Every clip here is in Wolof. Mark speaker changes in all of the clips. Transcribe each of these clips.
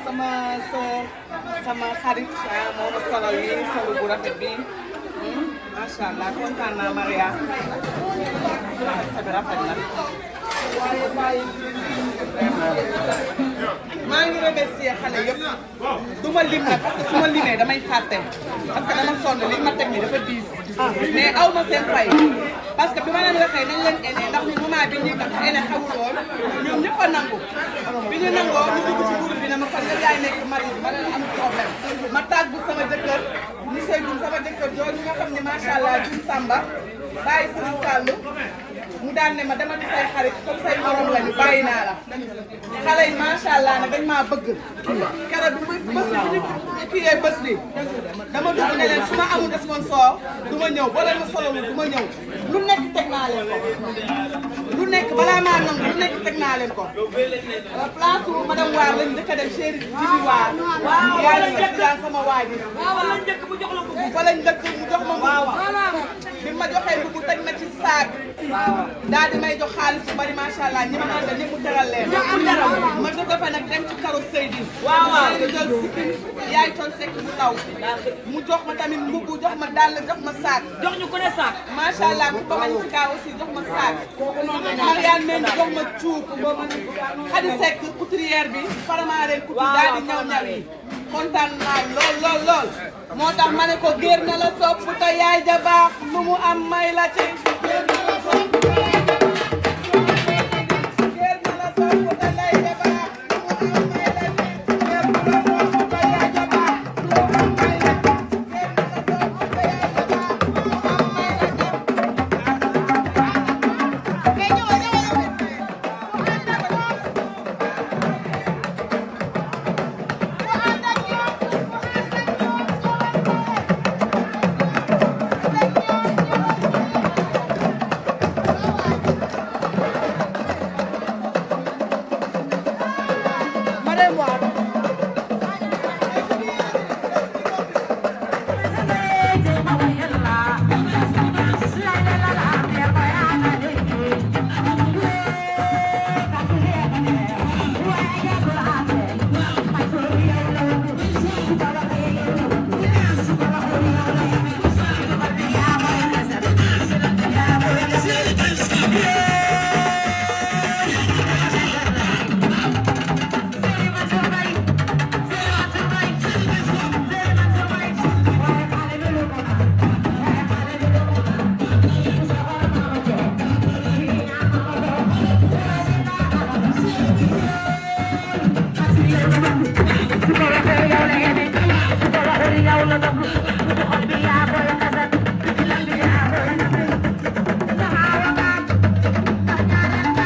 Speaker 1: sama sœur sama xarit moo ma solal yi solu bu rafet bi macha allah kontaan naa Maria sa bi rafet na maa ngi remercier xale yëpp du ma lim nag parce que su ma limee damay fàtte parce que dama sonn li ma teg nii dafa diis mais aw ma seen fay parce que bi ma leen waxee nañ leen ene ndax ni moment bi ñuy tax ene xawul woon ñoom ñëpp a nangu bi ñu nangoo ñu dugg ci groupe bi ne ma fan nga yaay nekk mari ma leen am problème ma tàggu sama jëkkër monsieur Dioum sama jëkkër jooju nga xam ne macha allah Dioum Samba bàyyi suñu kàllu mu daan ne ma dama di say xarit comme say morom lañu bàyyi naa la xale yi macha allah nag dañ maa bëgg keroog bi bés bi ñu kiyee bés bi dama dugg ne leen su ma amul sponsor du ma ñëw boo leen ma sololu du ma ñëw lu nekk teg naa leen ko lu nekk balaa maa nangu lu nekk teg naa leen ko place u madame Waar lañ dëkk dem chéri Jibi Waar yaay la sama waa ji fa lañ dëkk mu jox ma mbubu bi ma joxee mbubu teg na ci saag daal di may jox xaalis bu bari macha allah ñi ma àndal ñëpp mu teral leen ma jóge fa nag dem ci karo Seydi waaw jël sikkim yaay toon sekk bu ndaw mu jox ma tamit mbubu jox ma dàll jox ma saag jox ñu ko ne saag macha allah ku ba mañ si kaa aussi jox ma saag Mariane men jox ma cuub Xadi Sekk couturière bi faramaareen couture daal di ñaw ñaw yi kontaan naa lool moo tax ma ne ko géer na la sopp te yaay ja baax lu mu am may la ci géer na la sopp te yaay ja baax géer na la sopp te yaay ja baax lu mu am may la ci géer na la sopp te yaay ja baax lu mu am may la ci géer na la sopp te yaay ja baax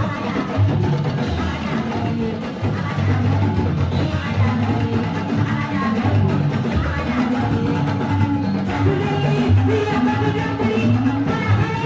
Speaker 1: lu mu am may la ci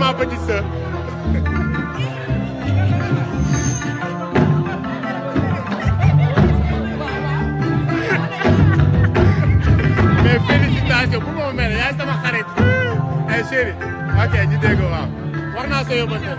Speaker 2: ma petite sœur. Mais félicitations bu ma mel yaay sama xarit. Ay chérie. Ok ñu dégg waaw. War naa sa yóbbante.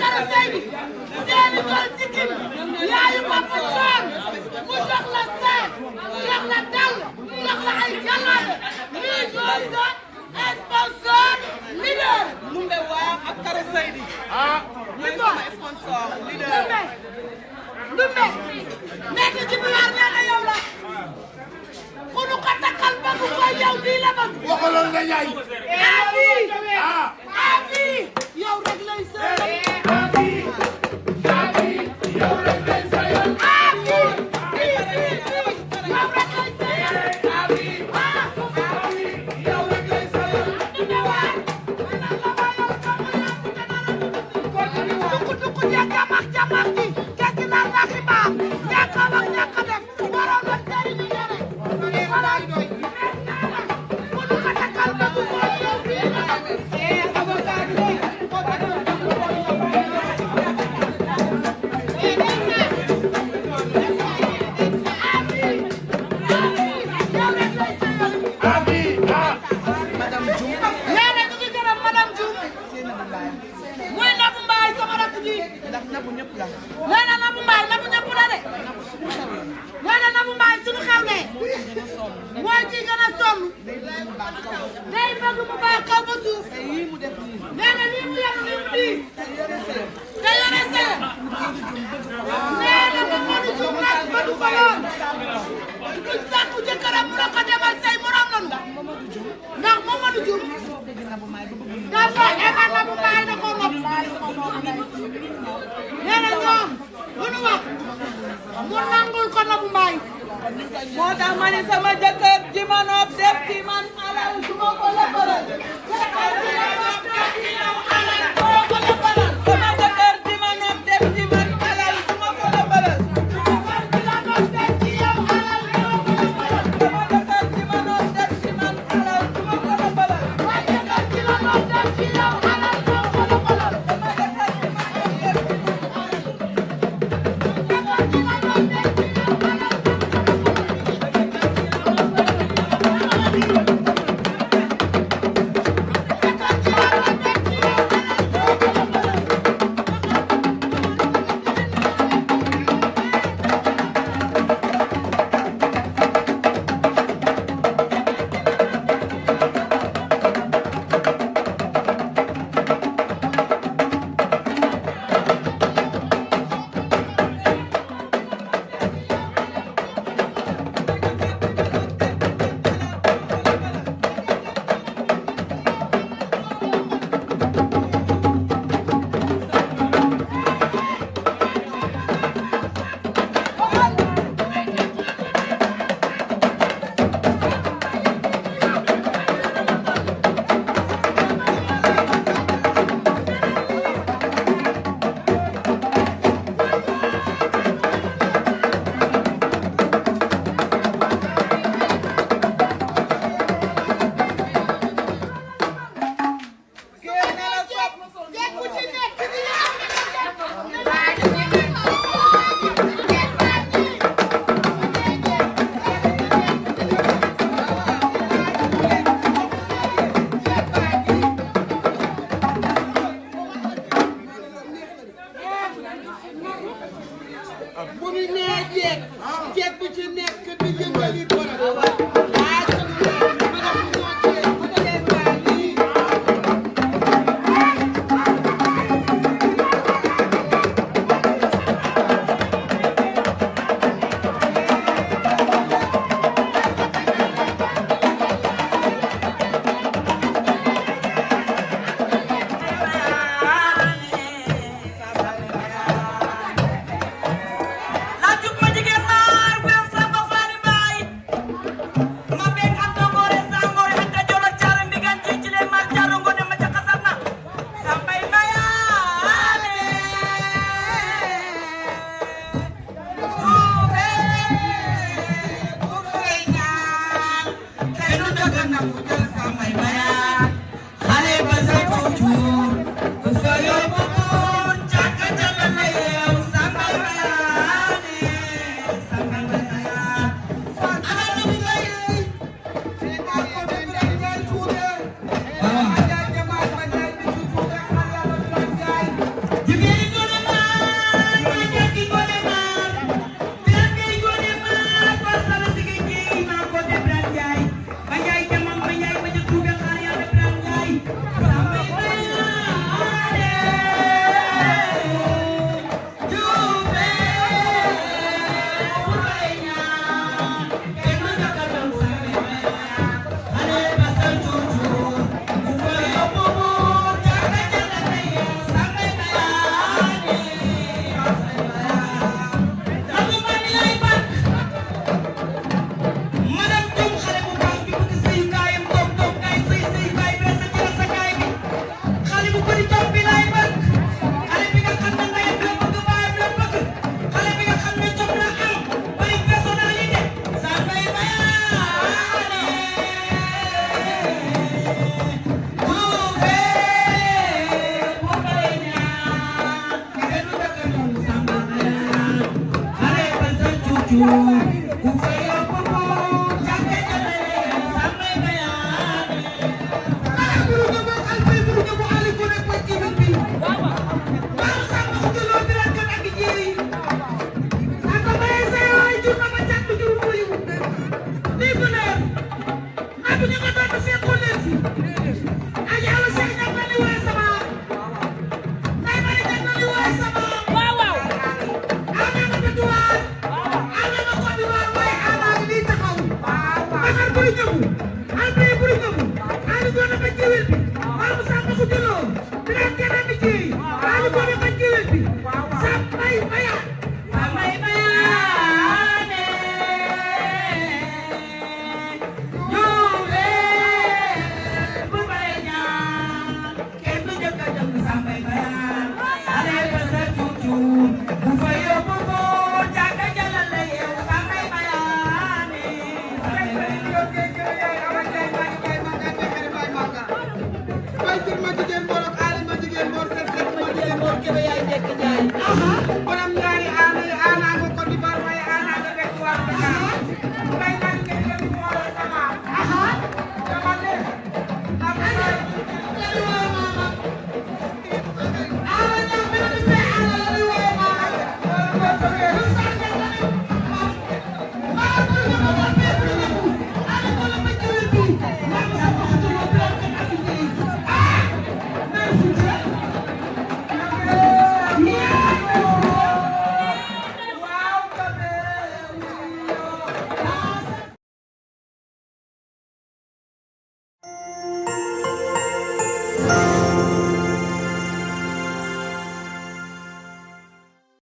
Speaker 3: Kara Seydi seeni dool sikkim yaayu Papa Thione mu jox la seet jox la dal jox la ay jàllale lii mooy sa sponsor leader
Speaker 1: Lumbe waa ak Kara Seydi ñooy sama sponsor leader
Speaker 3: Lumbe nekk ci biir nee na yow la ku nu ko takkal bëgg ko yow lii la bëgg
Speaker 2: waxaloon nga yaay
Speaker 3: Abi yow rek lay sëy
Speaker 1: ndax Nabou ñëpp la.
Speaker 3: nee na Nabou Mbaye Nabou ñëpp la de. nee na Nabou Mbaye suñu xew ne mooy ci gën a sonn. day bëgg mu baax kaw ba suuf. nee na lii mu yàgg lii mu diis. te yore seen. nee na Mamadou Diouf nag ba du ko lool. duñ sàkku jëkkëram mu ne ko demal say morom lanu. ndax Mamadou Diouf. dafa emal Nabou Mbaye na ko nopp. nee na ñoom bu nu wax mu nangul ko Nabou Mbaye.
Speaker 1: moo tax ma ne sama